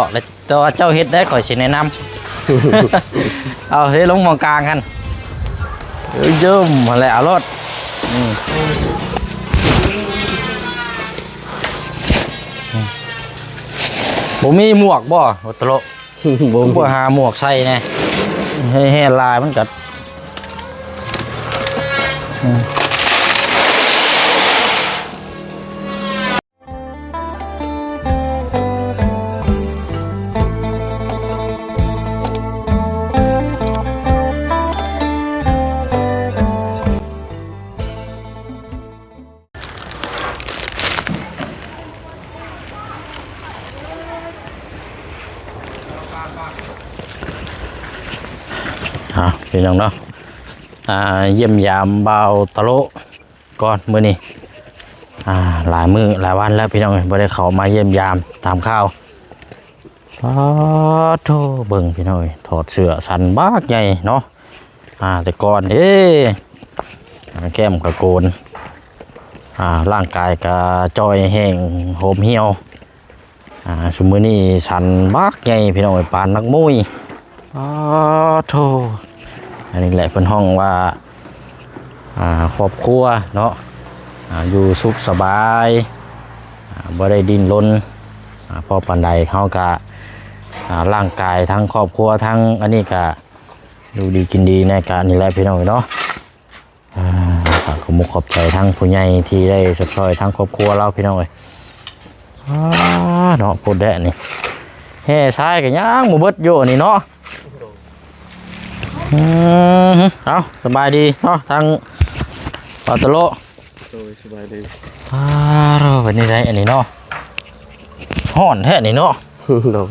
ບອກແລ້ວ ແຕ່ວ່າເຈົ້າເຮັດໄດ້ ຂ້ອຍຊິແນະນຳ. ເອົາເທລົງໝ່ອງກາງຫັ້ນ ເອີ ເຢິມຫັ້ນແຫຼະ ເອົາໂລດ. ອືມ ອືມ ບໍ່ມີໝວກບໍ່ ວັດຕະໂລ? ບໍ່ມີ ບໍ່ຫາໝວກໃສ່ແດ່ ແຮ່ຫຼາຍມັນກະ ອືມ. ເອົາ ພີ່ນ້ອງເນາະ ອ່າ ຢ້ຽມຢາມບ່າວຕະໂລ ກ່ອນມື້ນີ້ ອ່າ ຫຼາຍມື້ຫຼາຍວັນແລ້ວພີ່ນ້ອງເອີຍ ບໍ່ໄດ້ເຂົ້າມາຢ້ຽມຢາມຖາມຂ່າວ. ປາດໂທ້ ເບິ່ງພີ່ນ້ອງເອີຍ ຖອດເສື້ອສັນບັກໃຫຍ່ເນາະ. ອ່າ ແຕ່ກ່ອນເດ້ ອ່າ ແກ້ມກະໂກນ ອ່າ ຮ່າງກາຍກະຈ່ອຍແຫ້ງໂຫມຫ່ຽວ. ອ່າ ຊຸມມື້ນີ້ສັນບັກໃຫຍ່ພີ່ນ້ອງເອີຍ ປານນັກມວຍ. ປາດໂທ້ ອັນນີ້ແຫຼະເພິ່ນຮ້ອງວ່າ ອ່າ ຄອບຄົວເນາະ ອ່າ ຢູ່ສຸກສະບາຍ ອ່າ ບໍ່ໄດ້ດີ້ນລົນ ອ່າ ພໍປານໃດ ເຮົາກະ ອ່າ ຮ່າງກາຍທັງຄອບຄົວ ທັງອັນນີ້ກະຢູ່ດີກິນດີແດ່ ກະນີ້ແຫຼະພີ່ນ້ອງເນາະ. ອ່າ ກະຂໍຂອບໃຈທັງຜູ້ໃຫຍ່ທີ່ໄດ້ຊົດຊ່ອຍທັງຄອບຄົວລາວພີ່ນ້ອງເອີຍ. ອ່າ ເນາະ ໂພດແດ່ນີ້ ແຮ່ຊາຍກະຍັງບໍ່ເບິດຢູ່ນີ້ເນາະ. ອືມ ເອົາ ສະບາຍດີເນາະ ທາງປາຕະໂລ. ໂດຍ ສະບາຍດີ. ອ້າວ ເປັນຈັ່ງໃດອັນນີ້ເນາະ ຮ້ອນແທ້ນີ້ເນາະ. ໂດຍ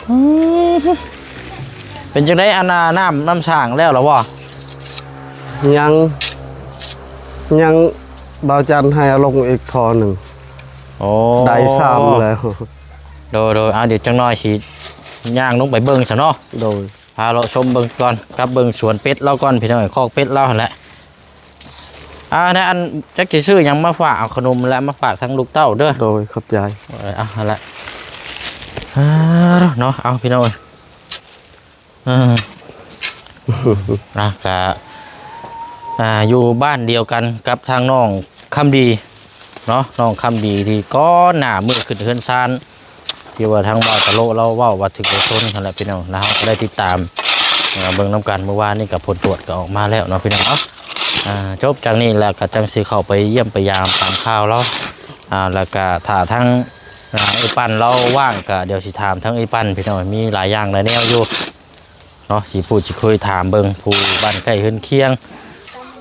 ອືມ ເປັນຈັ່ງໃດອັນນ່າ ນ້ຳ ນ້ຳສ້າງແລ້ວລະບໍ່? ຍັງ ຍັງ ບ່າວຈັນໃຫ້ເອົາລົງອີກທໍ່ໜຶ່ງ. ໂອ້ ໄດ້ສາມແລ້ວ. ໂດຍ ໂດຍ ເອົາ ດຽວຈັກໜ້ອຍຊິຍ່າງລົງໄປເບິ່ງຊະເນາະ. ໂດຍ ພາເລາະຊົມເບິ່ງກ່ອນ ກັບເບິ່ງສວນເປັດລາວກ່ອນພີ່ນ້ອງ ຄອກເປັດລາວຫັ້ນແຫຼະ. ອ່າ ໃນອັນ ຈັກຊິຊື້ຫຍັງມາຝາກ ເອົາຂະໜົມແລະມາຝາກທັງລູກເຕົ້າເດີ. ໂດຍ ຂອບໃຈ. ເອີ ເອົາຫັ້ນແຫຼະ. ອ່າ ເນາະ ເອົາພີ່ນ້ອງເອີຍ ເອີ ນະ ກະ ອ່າ ຢູ່ບ້ານດຽວກັນກັບທາງນ້ອງຄຳດີເນາະ ນ້ອງຄຳດີທີ່ກ່ອນໜ້າມື້ຂຶ້ນເຮືອນຊານ ທີ່ວ່າທາງບ່າວຕະໂລລາວເວົ້າວ່າຖືກລົດຊົນຫັ້ນແຫຼະພີ່ນ້ອງ ແລ້ວເຮົາກະໄດ້ຕິດຕາມ ເອີ ເບິ່ງນຳກັນ. ມື້ວານນີ້ກະຜົນກວດກະອອກມາແລ້ວເນາະພີ່ນ້ອງເນາະ. ອ່າ ຈົບຈາກນີ້ແລ້ວກະຈັ່ງຊິເຂົ້າໄປຢ້ຽມໄປຢາມຕາມຂ່າວລາວ ອ່າ ແລ້ວກະຖ້າທາງ ອ່າ ເອື້ອຍປັ້ນລາວວ່າງກະດຽວຊິຖາມທາງເອື້ອຍປັ້ນພີ່ນ້ອງ ມີຫຼາຍຢ່າງຫຼາຍແນວຢູ່ເນາະ ຊິພູດຊິຄຸຍຖາມເບິ່ງຜູ້ບ້ານໃກ້ເຮືອນຄຽງ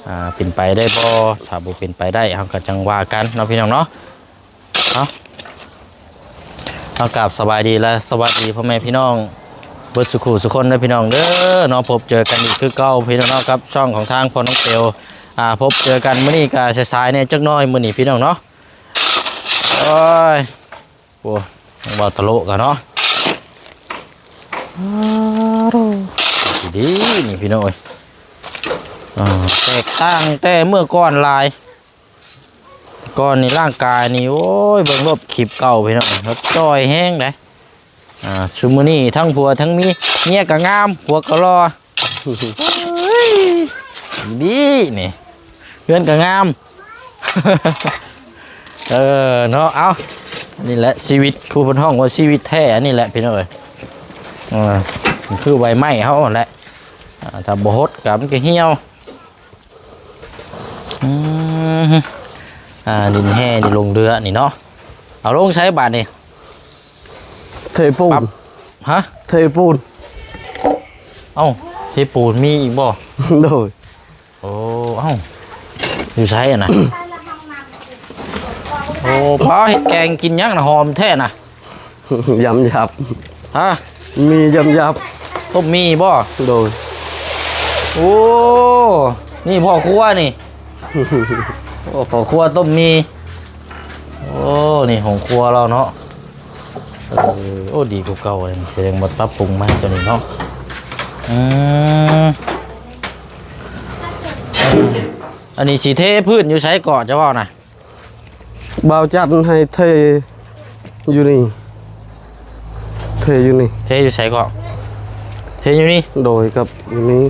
ອ່າ ເປັນໄປໄດ້ບໍ່ ຖ້າບໍ່ເປັນໄປໄດ້ເຮົາກະຈັ່ງວ່າກັນເນາະພີ່ນ້ອງເນາະ. ເອົາ ເອົາ ກາບສະບາຍດີ ແລະ ສະຫວັດດີພໍ່ແມ່ພີ່ນ້ອງເບິດສູ່ຄູ່ສູ່ຄົນເດີພີ່ນ້ອງເດີເນາະ. ພົບເຈີກັນອີກຄືເກົ່າພີ່ນ້ອງເນາະ ກັບຊ່ອງຂອງທາງພໍ່ນ້ອງເປວ. ອ່າ ພົບເຈີກັນມື້ນີ້ກະສາຍໆແດ່ຈັກໜ້ອຍມື້ນີ້ພີ່ນ້ອງເນາະ. ໂອ້ຍ ໂອ້ ເວົ້າຕະໂລກກັນເນາະ. ອາໂທ້ ດີນີ້ພີ່ນ້ອງເອີຍ ອ່າ ແຕກຕ່າງແຕ່ເມື່ອກ່ອນຫຼາຍ. ກ່ອນນີ້ຮ່າງກາຍນີ້ ໂອ້ຍ ເບິ່ງລົບຄລິບເກົ່າພີ່ນ້ອງ ລົບຈ່ອຍແຮງເດ້. ອ່າ ຊຸມມື້ນີ້ທັງຜົວທັງເມຍ ເມຍກະງາມ ຜົວກະຫຼໍ່ ເອີຍ ດີນີ້ ເຮືອນກະງາມ ເອີ ເນາະ. ເອົາ ນີ້ແຫຼະຊີວິດ ຜູ້ເພິ່ນຮ້ອງວ່າຊີວິດແທ້ ອັນນີ້ແຫຼະພີ່ນ້ອງເອີຍ. ເອີ ມັນຄືໃບໄມ້ເຮົາຫັ້ນແຫຼະ ອ່າ ຖ້າບໍ່ຫົດກະມັນກະຫ່ຽວ. ອືມ ອ່າ ດິນແຮ່ນີ້ລົງເຮືອນີ້ເນາະ. ເອົາລົງໃສບາດນີ້? ເທປູນ ປັບ ຮະ? ເທປູນ. ເອົ້າ ເທປູນມີອີກບໍ່? ໂດຍ. ໂອ້ ເອົ້າ ຢູ່ໃສຫັ້ນນະ? ໂອ້ ປ້າ ເຮັດແກງກິນຫຍັງນະ ຫອມແທ້ນະ. ຢຳຢາບ ຮະ? ມີຢຳຢາບ ຕົ້ມໝີ່ບໍ່? ໂດຍ. ໂອ້ ນີ້ພໍ່ຄົວນີ້ ໂອ້ ພໍ່ຄົວຕົ້ມໝີ່. ໂອ້ ນີ້ຫ້ອງຄົວລາວເນາະ. ເອີ ໂອ້ ດີກວ່າເກົ່າເລີຍ ສະແດງວ່າປັບປຸງໃໝ່ຕົວນີ້ເນາະ. ອືມ ອັນນີ້ຊິເທພື້ນຢູ່ໃສເກາະ ເຈົ້າເວົ້ານະ? ບ່າວຈັນໃຫ້ເທຢູ່ນີ້. ເທຢູ່ນີ້. ເທຢູ່ໃສເກາະ? ເທຢູ່ນີ້. ໂດຍ ກັບຢູ່ນີ້.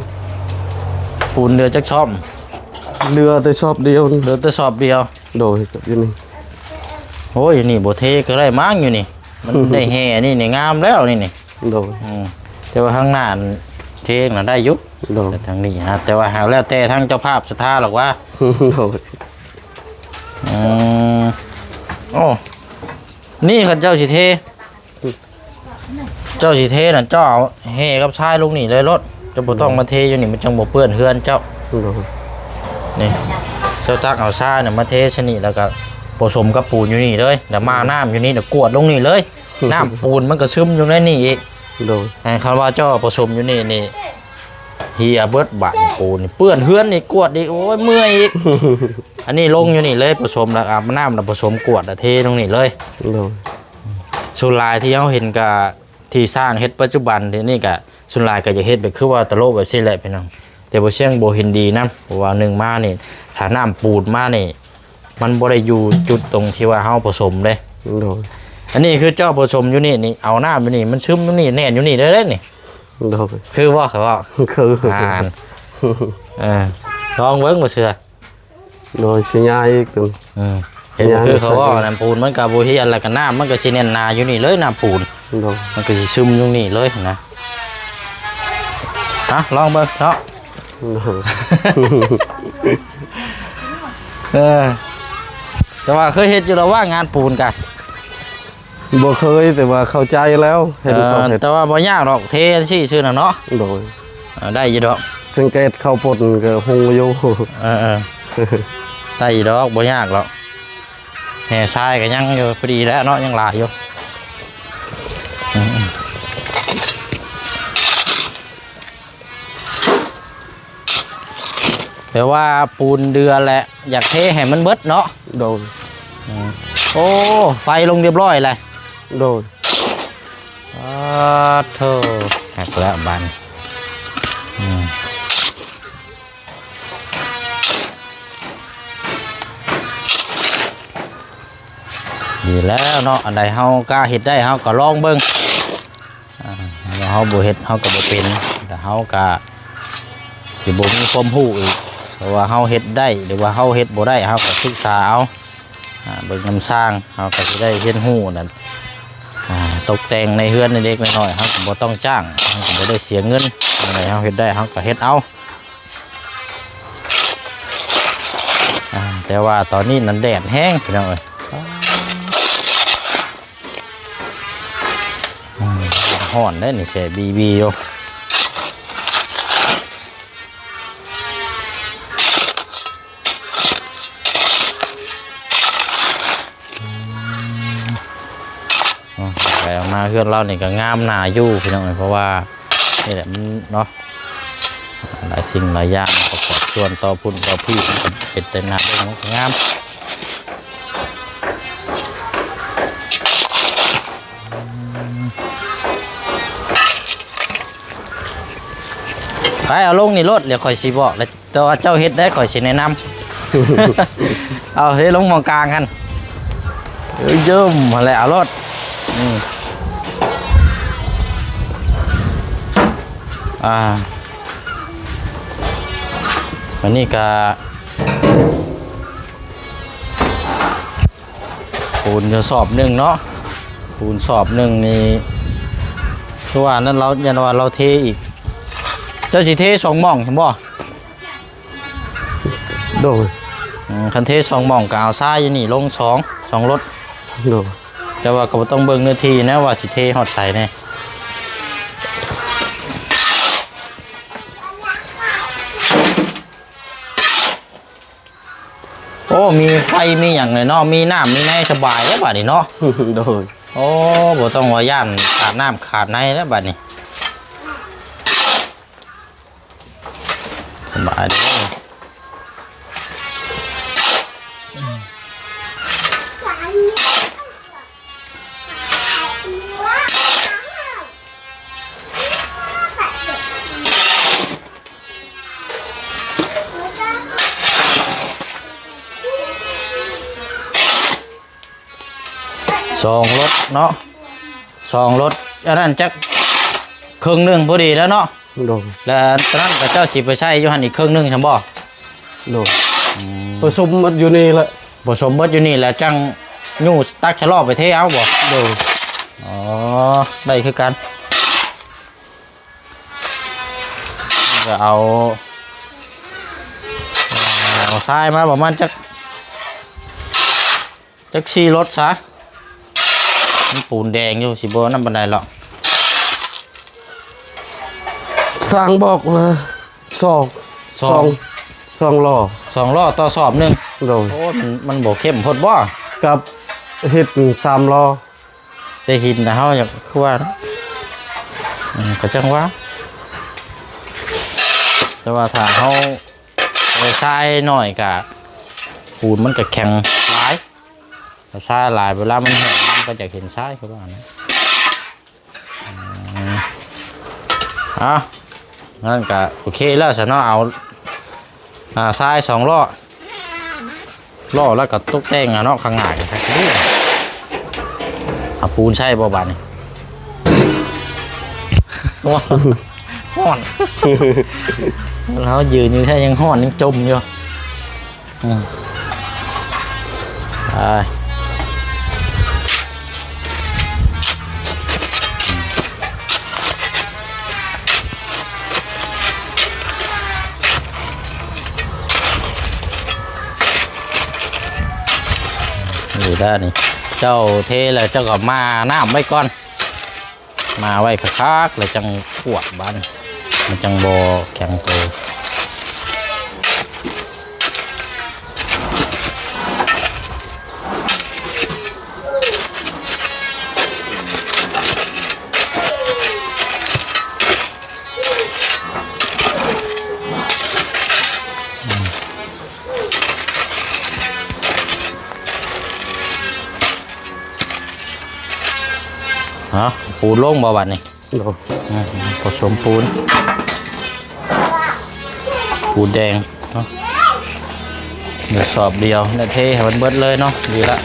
ປູນເຫຼືອຈັກຊອບ? ເຫຼືອແຕ່ຊອບດຽວ. ເຫຼືອແຕ່ຊອບດຽວ. ໂດຍ ກັບຢູ່ນີ້. ໂອ້ຍ ຢູ່ນີ້ບໍ່ເທກໍໄດ້ມັ້ງ ຢູ່ນີ້ມັນໄດ້ແຮ່ນີ້ນີ້ ງາມແລ້ວນີ້ນີ້. ໂດຍ. ອືມ ແຕ່ວ່າທາງໜ້າເທນະໄດ້ຢູ່. ໂດຍ. ແຕ່ທາງນີ້ນະ ແຕ່ວ່າຫາກແລ້ວແຕ່ທາງເຈົ້າພາບສັດທາດອກວ່າ. ໂດຍ. ອືມ ໂອ້ ນີ້ຄັນເຈົ້າຊິເທ ເຈົ້າຊິເທນັ້ນ ເຈົ້າເອົາແຮ່ກັບຊາຍລົງນີ້ເລີຍໂລດ. ເຈົ້າບໍ່ຕ້ອງມາເທຢູ່ນີ້ ມັນຈັ່ງບໍ່ເປື້ອນເຮືອນເຈົ້າ. ໂດຍ. ນີ້ ເຈົ້າຕັກເອົາຊາຍນະມາເທໃສ່ນີ້ ແລ້ວກໍປະສົມກັບປູນຢູ່ນີ້ເລີຍ ແລ້ວມານ້ຳຢູ່ນີ້ ແລ້ວກວດລົງນີ້ເລີຍ. ນ້ຳປູນມັນກໍຊຶມຢູ່ໃນນີ້ອີກ. ໂດຍ. ຄັນວ່າເຈົ້າປະສົມຢູ່ນີ້ນີ້ ເຫຍເບິດບາດນີ້ ປູນນີ້ເປື້ອນເຮືອນອີກ ກວດອີກ ໂອ້ຍ ເມື່ອຍອີກ. ອັນນີ້ລົງຢູ່ນີ້ເລີຍ ປະສົມແລ້ວ ອາບນ້ຳແລ້ວປະສົມກວດ ແລ້ວເທລົງນີ້ເລີຍ. ໂດຍ. ສ່ວນຫຼາຍທີ່ເຮົາເຫັນກະ ທີ່ຊ່າງເຮັດປັດຈຸບັນນີ້ກະ ສ່ວນຫຼາຍກະຈະເຮັດແບບຄືວ່າຕະໂລະແບບຊີ້ແຫຼະພີ່ນ້ອງ. ແຕ່ບໍ່ຊຽງບໍ່ເຫັນດີນຳ ເພາະວ່າໜຶ່ງມານີ້ ຖ້ານ້ຳປູນມານີ້ ມັນບໍ່ໄດ້ຢູ່ຈຸດຕົງທີ່ວ່າເຮົາປະສົມເດ້. ໂດຍ. ອັນນີ້ຄືເຈົ້າປະສົມຢູ່ນີ້ນີ້ ເອົານ້ຳຢູ່ນີ້ ມັນຊຶມຢູ່ນີ້ ແໜ້ນຢູ່ນີ້ເລີຍເດ້ນີ້. ໂດຍ. ຄືບໍ່ ຄືບໍ່? ຄື. ອ່າ ເອີ ລອງເບິ່ງ ບໍ່ເຊື່ອ. ໂດຍ. ຊິຍາອີກຕົວນີ້. ເອີ ເຫັນ ຍາ ຄືເຂົາເວົ້ານັ້ນ ປູນມັນກໍບໍ່ຮຽນ ແລ້ວກໍນ້ຳມັນກໍຊິແໜ້ນໜາຢູ່ນີ້ເລີຍ ນ້ຳປູນ. ໂດຍ. ມັນກໍຊິຊຶມຢູ່ນີ້ເລີຍນະ. ຮະ ລອງເບິ່ງເນາະ. ໂດຍ. ເອີ ແຕ່ວ່າເຄີຍເຮັດຢູ່ແລ້ວວ່າງານປູນກະ? ບໍ່ເຄີຍ ແຕ່ວ່າເຂົ້າໃຈແລ້ວ ເຫັນເຂົາເຮັດ. ເອີ ແຕ່ວ່າບໍ່ຍາກດອກ ເທຈັ່ງຊີ້ຊື່ນະເນາະ. ໂດຍ. ເອີ ໄດ້ຢູ່ດອກ ສັງເກດເຂົ້າປົນກໍຮູ້ຢູ່. ເອີໆ ໄດ້ຢູ່ດອກ ບໍ່ຍາກດອກ. ແຮ່ຊາຍກໍຍັງຢູ່ ພໍດີແລ້ວເນາະ ຍັງຫຼາຍຢູ່. ອືມ ແປວ່າປູນເດືອແຫຼະ ຢາກເທໃຫ້ມັນເບິດເນາະ. ໂດຍ. ອືມ ໂອ້ ໄຟລົງຮຽບຮ້ອຍແລ້ວ. ໂດຍ. ອາ ໂທ້ ຄັກແລ້ວບາດນີ້. ອືມ ດີແລ້ວເນາະ ອັນໃດເຮົາກະເຮັດໄດ້ ເຮົາກໍລອງເບິ່ງ. ອ່າ ເຮົາບໍ່ເຮັດເຮົາກໍບໍ່ເປັນ ແຕ່ເຮົາກະຊິບໍ່ມີຄວາມຮູ້ອີກ ເພາະວ່າເຮົາເຮັດໄດ້ ຫຼືວ່າເຮົາເຮັດບໍ່ໄດ້ ເຮົາກໍສຶກສາເອົາ. ອ່າ ເບິ່ງນຳຊ່າງ ເຮົາກໍຊິໄດ້ຮຽນຮູ້ນັ້ນ ອ່າ ຕົກແຕ່ງໃນເຮືອນເລັກໆນ້ອຍໆ ເຮົາກໍບໍ່ຕ້ອງຈ້າງ ເຮົາກໍບໍ່ໄດ້ເສຍເງິນ. ອັນໃດເຮົາເຮັດໄດ້ ເຮົາກໍເຮັດເອົາ. ອ່າ ແຕ່ວ່າຕອນນີ້ນັ້ນແດດແຮງພີ່ນ້ອງເອີຍ. ອືມ ຮ້ອນເດ້ນີ້ ແສບບີໆຢູ່. ອືມ ເອົາ ໄປເອົາມາເຮືອນລາວນີ້ກໍງາມໜ້າຢູ່ພີ່ນ້ອງເອີຍ ເພາະວ່າ ນີ້ແຫຼະມັນເນາະ ຫຼາຍສິ່ງຫຼາຍຢ່າງປະກອບສ່ວນຕໍ່ພຸ້ນຕໍ່ພີ້ ມັນກໍເປັນແຕ່ໜ້າເບິ່ງ ມັນກໍງາມ. ໄປເອົາລົງນີ້ໂລດ ດຽວຂ້ອຍຊິບອກ ແຕ່ວ່າເຈົ້າເຮັດໄດ້ ຂ້ອຍຊິແນະນຳ. ເອົາເທລົງໝ່ອງກາງຫັ້ນ ເອີ ເຢິມຫັ້ນແຫຼະ ເອົາໂລດ. ອືມ ອ່າ ອັນນີ້ກະ ປູນຢູ່ສອບໜຶ່ງເນາະ ປູນສອບໜຶ່ງນີ້ ຄືວ່ານັ້ນ ລາວ ຢ້ານວ່າລາວເທອີກ. ເຈົ້າຊິເທສອງໝ່ອງຊັ້ນບໍ່? ໂດຍ. ອືມ ຄັນເທສອງໝ່ອງກໍເອົາຊາຍຢູ່ນີ້ລົງສອງ ສອງລົດ. ໂດຍ. ແຕ່ວ່າກໍບໍ່ຕ້ອງເບິ່ງເນື້ອທີ່ນະວ່າຊິເທຮອດໃສແດ່. ໂອ້ ມີໄຟມີຫຍັງເລີຍເນາະ ມີນ້ຳມີໃນສະບາຍແລ້ວບາດນີ້ເນາະ. ໂດຍ. ໂອ້ ບໍ່ຕ້ອງວ່າຢ້ານຂາດນ້ຳຂາດໃນແລ້ວບາດນີ້ ສະບາຍເດີ. ສອງລົດເນາະ ສອງລົດ ອັນນັ້ນຈັກເຄິ່ງໜຶ່ງພໍດີແລ້ວເນາະ. ໂດຍ. ແລ້ວຕອນນັ້ນເຂົາເຈົ້າຊິໄປໃສ່ຢູ່ຫັ້ນອີກເຄິ່ງໜຶ່ງຊັ້ນບໍ່? ໂດຍ. ອືມ ປະສົມໝົດຢູ່ນີ້ແຫຼະ. ປະສົມໝົດຢູ່ນີ້ແລ້ວຈັ່ງຍູ້ຕັກຊະລໍ້ໄປເທເອົາບໍ່? ໂດຍ. ອໍ ໄດ້ຄືກັນ. ກໍເອົາ ເອົາຊາຍມາປະມານຈັກ ຈັກສີ່ລົດຊະ ມັນປູນແດງຢູ່ ຊິບໍ່ນັ້ນປານໃດຫຼອກ. ຊ່າງບອກວ່າສອງ ສອງ ສອງ ສອງລໍ້ ສອງລໍ້ຕໍ່ສອບໜຶ່ງ. ໂດຍ. ໂອ້ ມັນ ມັນບໍ່ເຂັ້ມໂພດບໍ່? ກັບເຮັດສາມລໍ້. ແຕ່ຫີນນະ ເຮົາຢາກ ຄືວ່ານະ ອືມ ກໍຈັ່ງວ່າ ແຕ່ວ່າຖ້າເຮົາໃສ່ຊາຍໜ້ອຍກະ ປູນມັນກະແຂງຫຼາຍ, ຖ້າຊາຍຫຼາຍ ເວລາມັນແຫ້ງ ມັນກໍຢາກເຫັນຊາຍ ຄືວ່ານະ. ອືມ ເອົາ ນັ້ນກະໂອເຄແລ້ວຊະເນາະ. ເອົາ ອ່າ ຊາຍສອງລໍ້ ລໍ້ແລ້ວກໍຕົກແຕ່ງເອົາເນາະ ຂ້າງໜ້າກໍຄັກດີ. ເອົາປູນໃສ່ບໍ່ບາດນີ້? ຮ້ອນ ເຮົາຢືນຢູ່ແທ້ຍັງຮ້ອນ ຍັງຈົມຢູ່. ອືມ ໄປ ນີ້ລະນີ້ ເຈົ້າເທແລ້ວເຈົ້າກໍມານ້ຳໄວ້ກ່ອນ. ມາໄວ້ຄັກໆ ແລ້ວຈັ່ງຂວດບາດນີ້ ມັນຈັ່ງບໍ່ແຂງໂຕ. ເອົາ ປູນລົງບໍ່ບາດນີ້? ໂດຍ. ອືມ ປະສົມປູນ ປູນແດງເນາະ ເອົາສອບດຽວ ແລ້ວເທໃຫ້ມັນເບິດເລີຍເນາະ. ດີລະ.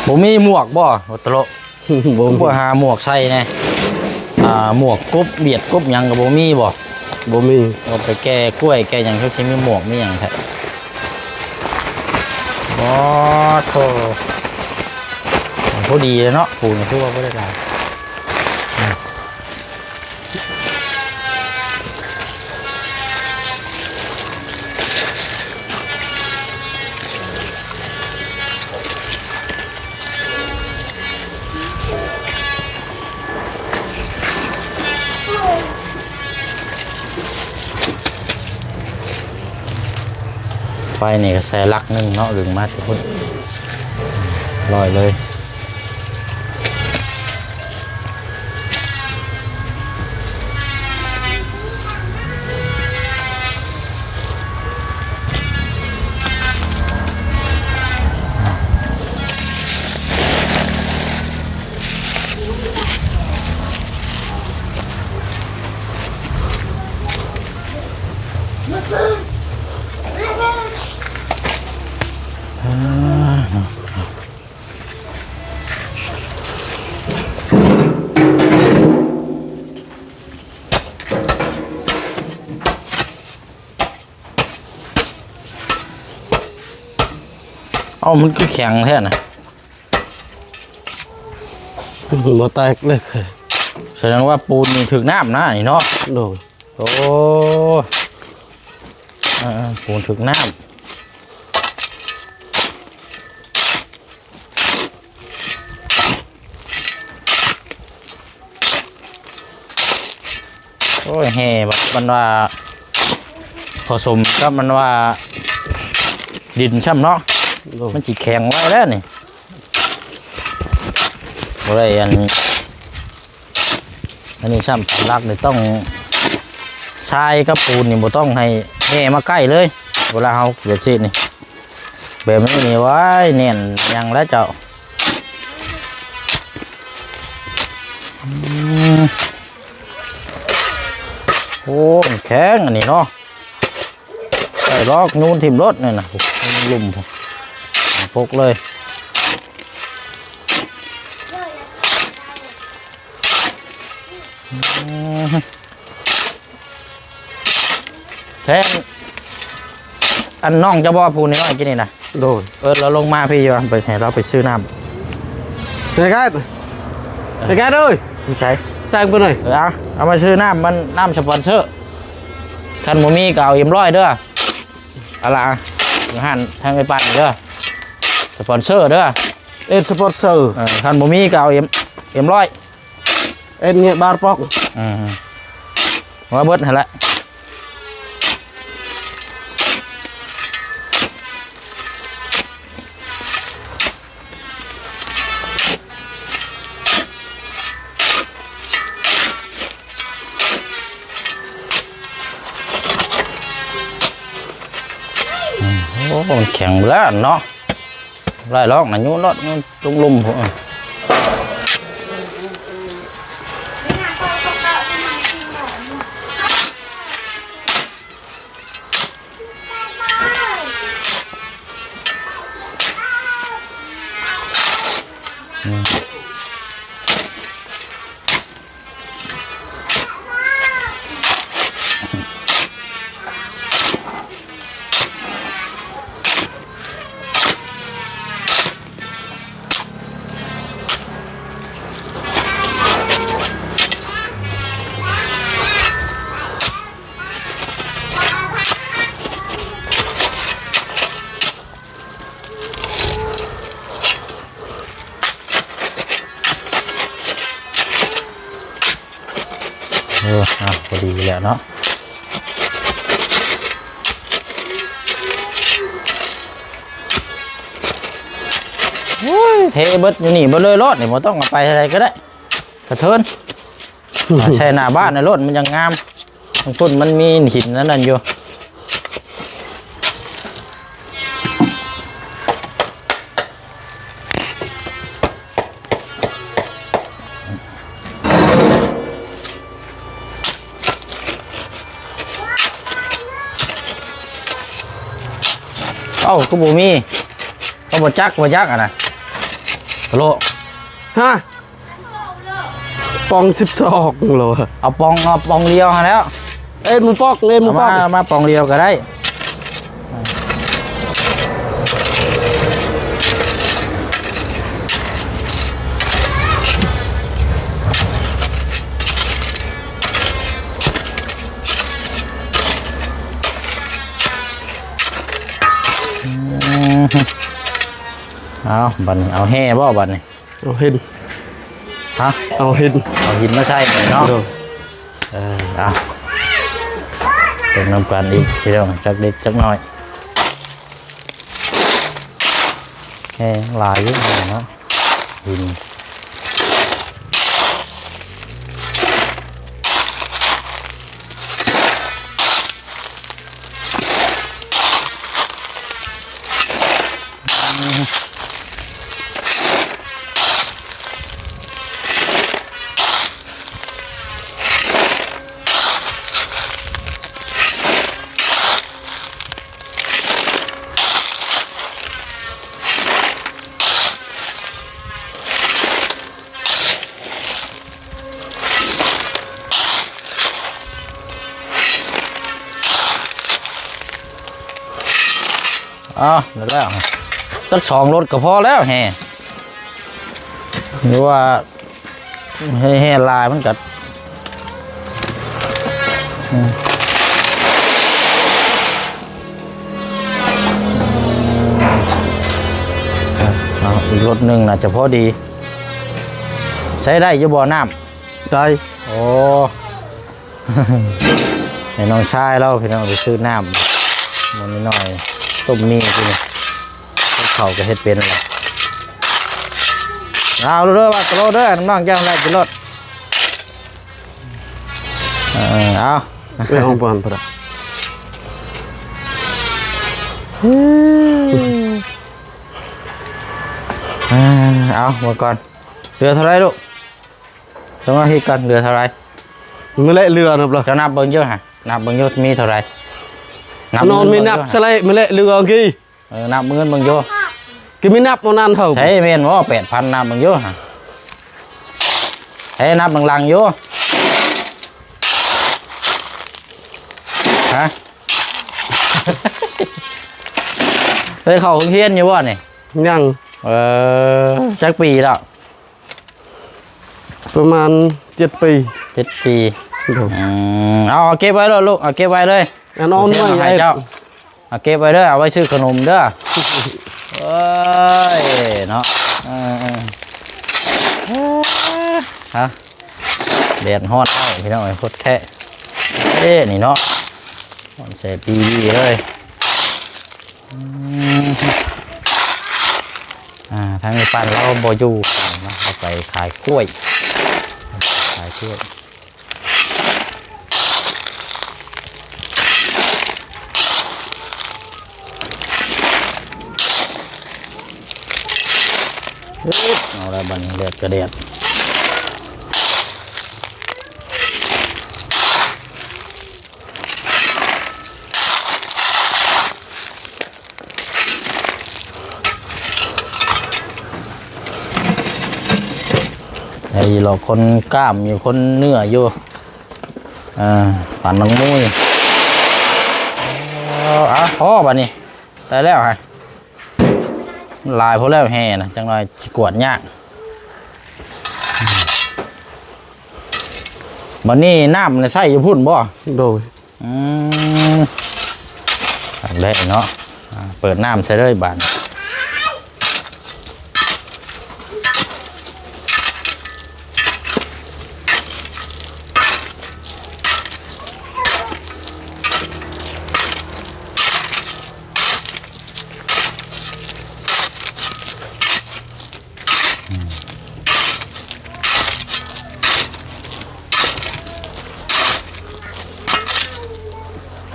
ບໍ່ມີໝວກບໍ່? ໂອຕະໂລະ ບໍ່ມີ. ບໍ່ຫາໝວກໃສ່ແດ່? ອ່າ ໝວກກົບ ບຽດກົບຫຍັງກໍບໍ່ມີບໍ່? ບໍ່ມີ. ເອົາໄປແກ່ກ້ວຍແກ່ຫຍັງ ຄືຊິມີໝວກມີຫຍັງແທ້. ອໍ ໂທ້ ພໍດີເນາະ ປູນຄືວ່າບໍ່ໄດ້ຫຼາຍ. ໄຟນີ້ກໍໃສ່ຫຼັກໜຶ່ງເນາະ ດຶງມາແຕ່ພຸ້ນ ລອຍເລີຍ. ເອົ້າ ມັນຄືແຂງແທ້ນະ? ມັນບໍ່ແຕກເລີຍ. ສະແດງວ່າປູນນີ້ຖືກນ້ຳນະນີ້ເນາະ? ໂດຍ. ໂອ້ ເອີ ເອີ ປູນຖືກນ້ຳ. ໂອ້ຍ ແຮ່ບັດມັນວ່າຜະສົມກັບມັນວ່າດິນຊ້ຳເນາະ. ໂດຍ. ມັນຊິແຂງໄວແລ້ວນີ້ ບໍ່ໄດ້ອັນ ອັນນີ້ຊ້ຳ ຫຼັກນີ້ຕ້ອງ ຊາຍກັບປູນນີ້ບໍ່ຕ້ອງໃຫ້ແຮ່ມາໃກ້ເລີຍ ເວລາເຮົາແບບຊີ້ນີ້ ແບບນີ້ນີ້ ວ້າຍ ແໜ້ນຍັງແລ້ວເຈົ້າ. ອືມ ໂອ້ ແຂງອັນນີ້ເນາະ. ລອກ ໂຍນຖິ້ມໂລດນີ້ນະ ລຸ່ມ ປົກເລີຍ. ແທ້ ອັນນ້ອງເຈົ້າບໍ່ ຜູ້ນ້ອຍໆ ກິນນີ້ນະ? ໂດຍ. ເອີ ລາວລົງມາພີ້ຢູ່ ໄປໃຫ້ລາວໄປຊື້ນ້ຳ. ເອີ ໄປກັນເອີຍ. ຢູ່ໃສ? ສ້າງໄປໜ້ອຍ. ເອີ ເອົາ ເອົາມາຊື້ນ້ຳ ມັນນ້ຳສະປອນເຊີ. ຄັນບໍ່ມີກໍເອົາເອັມຮ້ອຍເດີ. ເອົາລະ ຢູ່ຮ້ານທາງໄອ້ປານເດີ ສະປອນເຊີເດີ. ເອັດສະປອນເຊີ. ເອີ ຄັນບໍ່ມີກໍເອົາເອັມ ເອັມຮ້ອຍ. ເອັດເນຍບາດປອກ. ອືມ ວ່າເບິດຫັ້ນແຫຼະ. ໂອ້ ມັນແຂງແລ້ວເນາະ. ໄລ່ລອກນະ ໂຍນໂລດ ໂຍນລົງລຸ່ມພຸ້ນ. ເອີ ອ່ະ ພໍດີແລ້ວເນາະ. ໂອ້ຍ ເທເບິດຢູ່ນີ້ເບິດເລີຍໂລດນີ້ ບໍ່ຕ້ອງເອົາໄປໃສກໍໄດ້ ກະເທີນ. ໃສ່ໜ້າບ້ານໃນໂລດ ມັນຈັ່ງງາມ. ທາງພຸ້ນມັນມີຫີນອັນນັ້ນຢູ່. ເອົ້າ ຄືບໍ່ມີ? ເຂົາບໍ່ຈັກ ບໍ່ຈັກຫັ້ນນະ. ໂລ ຮະ? ປ່ອງສິບສອງໂລ. ເອົາປ່ອງ ເອົາປ່ອງດຽວຫັ້ນແຫຼ້ວ. ເອັດໝູປ່ອງ ເອັດໝູປ່ອງ ເອົາມາ ເອົາມາປ່ອງດຽວກໍໄດ້. ເອົາ ບັດນີ້ເອົາແຮ່ບໍ່ບັດນີ້? ເອົາຫີນ ຮະ? ເອົາຫີນ ເອົາຫີນມາໃສ່ເນາະ. ໂດຍ. ເອີ ເອົາ ເບິ່ງນຳກັນອີກພີ່ນ້ອງ ຈັກເລັກຈັກນ້ອຍ. ແຮ່ຫຼາຍຢູ່ເນາະ ຫີນ. ອ້າວ ແລ້ວ ຈັກສອງລົດກໍພໍແລ້ວແຮ່ ຫຼືວ່າ ແຮ່ ແຮ່ຫຼາຍມັນກໍ ອືມ ເອົາ ອີກລົດໜຶ່ງໜ້າຈະພໍດີ. ໃຊ້ໄດ້ຢູ່ບໍ່ນ້ຳ? ໄດ້. ໂອ້ ໃຫ້ນ້ອງຊາຍລາວ ພີ່ນ້ອງ ໄປຊື້ນ້ຳມາໜ້ອຍໆ ຕົ້ມໝີ່ກິນ. ເຂົ້າກໍເຮັດເປັນແລ້ວ. ເອົາເດີ ວ່າໂຕໂລດເດີ ນ້ອງເຈົ້າແຫຼະກິນໂລດ. ເອີ ເອົາ ເອີ ຂອງປອນພຸ້ນນະ. ເອົາ ເບິ່ງກ່ອນ ເຫຼືອເທົ່າໃດລູກ? ຕ້ອງເອົາເຮັດກ່ອນ ເຫຼືອເທົ່າໃດ? ມື້ແລະເຫຼືອນັບລະ ເຈົ້ານັບເບິ່ງຢູ່ຫະ ນັບເບິ່ງຢູ່ມີເທົ່າໃດ? ນອນມີນັບສະແລະມາແລະ ຫຼືວ່າກີ້ ເອີ ນັບເງິນເບິ່ງຢູ່ ກີ້ມີນັບບໍ່ນັ້ນເຮົາ ໃຊ່ແມ່ນບໍ່ ແປດພັນ ນັບເບິ່ງຢູ່ ໃຫ້ນັບເບິ່ງຫຼັງຢູ່ ຮະ ໄດ້ເຂົ້າໂຮງຮຽນຢູ່ບໍ່ນີ້? ຍັງ ເອີ ຈັກປີແລ້ວ? ປະມານເຈັດປີ ເຈັດປີ ໂດຍ ອືມ ເອົາ ເອົາເກັບໄວ້ໂລດລູກ ເອົາເກັບໄວ້ເລີຍ ອັນອອນໄວ້ໃຫ້ເຈົ້າ ເອົາເກັບໄວ້ເດີ ເອົາໄວ້ຊື້ຂະໜົມເດີ ເອີຍ ເນາະ ເອີ ເອີ ຮະ ແດດຮ້ອນເອົາ ພີ່ນ້ອງເອີຍ ໂຄດແຄະ ເອີ ນີ້ເນາະ ຮ້ອນແສບປີດີເລີຍ ອືມ ອ່າ ທາງນີ້ປານລາວບໍ່ຢູ່ເນາະ ເຮົາໄປຂາຍກ້ວຍ ຂາຍກ້ວຍ ເອີ ເອົາລະ ບັດນີ້ແດດກະແດດ ໄອ້ຫຼອກຄົນກ້າມຢູ່ ຄົນເນື້ອຢູ່ ເອີ ປານນັກມວຍ ເອົາ ພໍບາດນີ້ ໄດ້ແລ້ວຮະ ມັນຫຼາຍພໍແລ້ວແຫ່ນະ ຈັກໜ່ອຍຊິກວດຍາກ ບັດນີ້ນ້ຳໃຊ້ຢູ່ພຸ້ນບໍ່? ໂດຍ ອືມ ອັນແລະເນາະ ອ່າ ເປີດນ້ຳໃສ່ເລີຍບາດ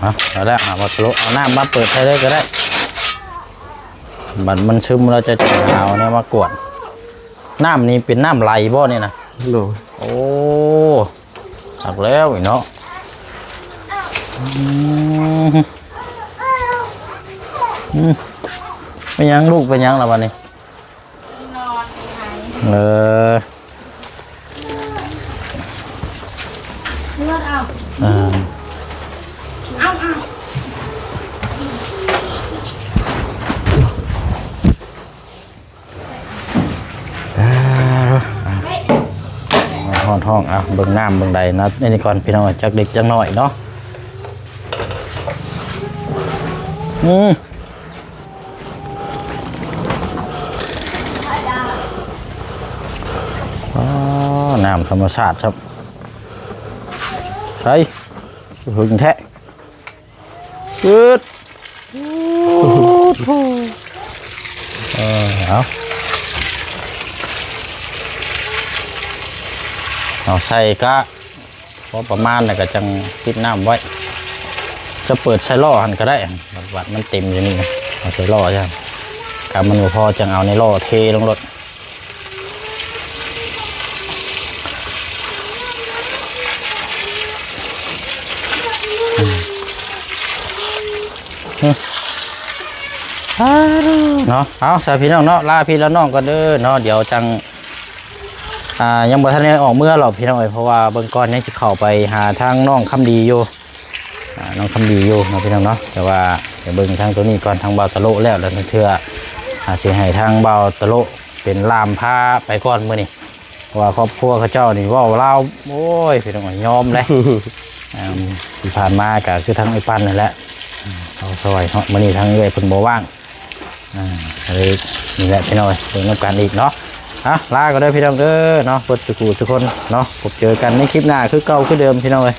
ເອົາ ເອົາແລ້ວ ເອົາມາໂລະ ເອົານ້ຳມາເປີດໃສ່ເລີຍກໍໄດ້ ບັດມັນຊຶມແລ້ວຈະ ຈະເອົາແນວມາກວດ ນ້ຳນີ້ເປັນນ້ຳໄຫຼບໍ່ນີ້ນະ? ໂດຍ ໂອ້ ຄັກແລ້ວນີ້ເນາະ ອືມ ອືມ ເປັນຫຍັງລູກ ເປັນຫຍັງລະບັດນີ້? ນອນໄຫ ເອີ ເລືອດເອົາ ອ່າ ເອົາ ເອົາ ອ່າ ຮ້ອນທ້ອງ ອ່ະ ເບິ່ງນ້ຳເບິ່ງໃດເນາະ ອັນນີ້ກ່ອນພີ່ນ້ອງ ຈັກເລັກຈັກນ້ອຍເນາະ ອືມ ອໍ ນ້ຳທຳມະຊາດຄັບ ໃສ ຫຶງແທ້ ອືດ ເອີ ເອົາ ເອົາໃສ່ກະ ພໍປະມານແລ້ວກໍຈັ່ງປິດນ້ຳໄວ້ ຈະເປີດໃສ່ລໍ້ຫັ້ນກໍໄດ້ ບັດ ບັດມັນເຕັມຢູ່ນີ້ນະ ເອົາໃສ່ລໍ້ຊັ້ນ ຖ້າມັນບໍ່ພໍຈັ່ງເອົາໃນລໍ້ເທລົງໂລດ ເນາະ ເອົາ ສາພີ່ນ້ອງເນາະ ລາພີ່ລານ້ອງກ່ອນເດີເນາະ ດຽວຈັ່ງ ອ່າ ຍັງບໍ່ທັນໄດ້ອອກເມືອຫຼອກພີ່ນ້ອງເອີຍ ເພາະວ່າເບິ່ງກ່ອນຍັງຊິເຂົ້າໄປຫາທາງນ້ອງຄຳດີຢູ່ ອ່າ ນ້ອງຄຳດີຢູ່ເນາະພີ່ນ້ອງເນາະ ແຕ່ວ່າໄປເບິ່ງທາງໂຕນີ້ກ່ອນ ທາງບ່າວຕະໂລະແລ້ວ ແລ້ວເທື່ອ ອ່າ ຊິໃຫ້ທາງບ່າວຕະໂລະເປັນລ່າມພາໄປກ່ອນມື້ນີ້ ເພາະວ່າຄອບຄົວເຂົາເຈົ້ານີ້ເວົ້າລາວ ໂອ້ຍ ພີ່ນ້ອງເອີຍ ຍອມເດ້ ອ່າ ທີ່ຜ່ານມາກໍຄືທາງອ້າຍປັນນັ້ນແຫຼະ ເຂົ້າຊ່ອຍເນາະ ມື້ນີ້ທາງເອື້ອຍເພິ່ນບໍ່ວ່າງ ອ່າ ກໍເລີຍນີ້ແຫຼະພີ່ນ້ອງເອີຍ ເບິ່ງນຳກັນອີກເນາະ ອ່ະ ລາກໍເດີພີ່ນ້ອງເດີເນາະ ເບິດສູ່ຜູ້ສູ່ຄົນເນາະ ພົບເຈີກັນໃນຄລິບໜ້າຄືເກົ່າຄືເດີມພີ່ນ້ອງເອີຍ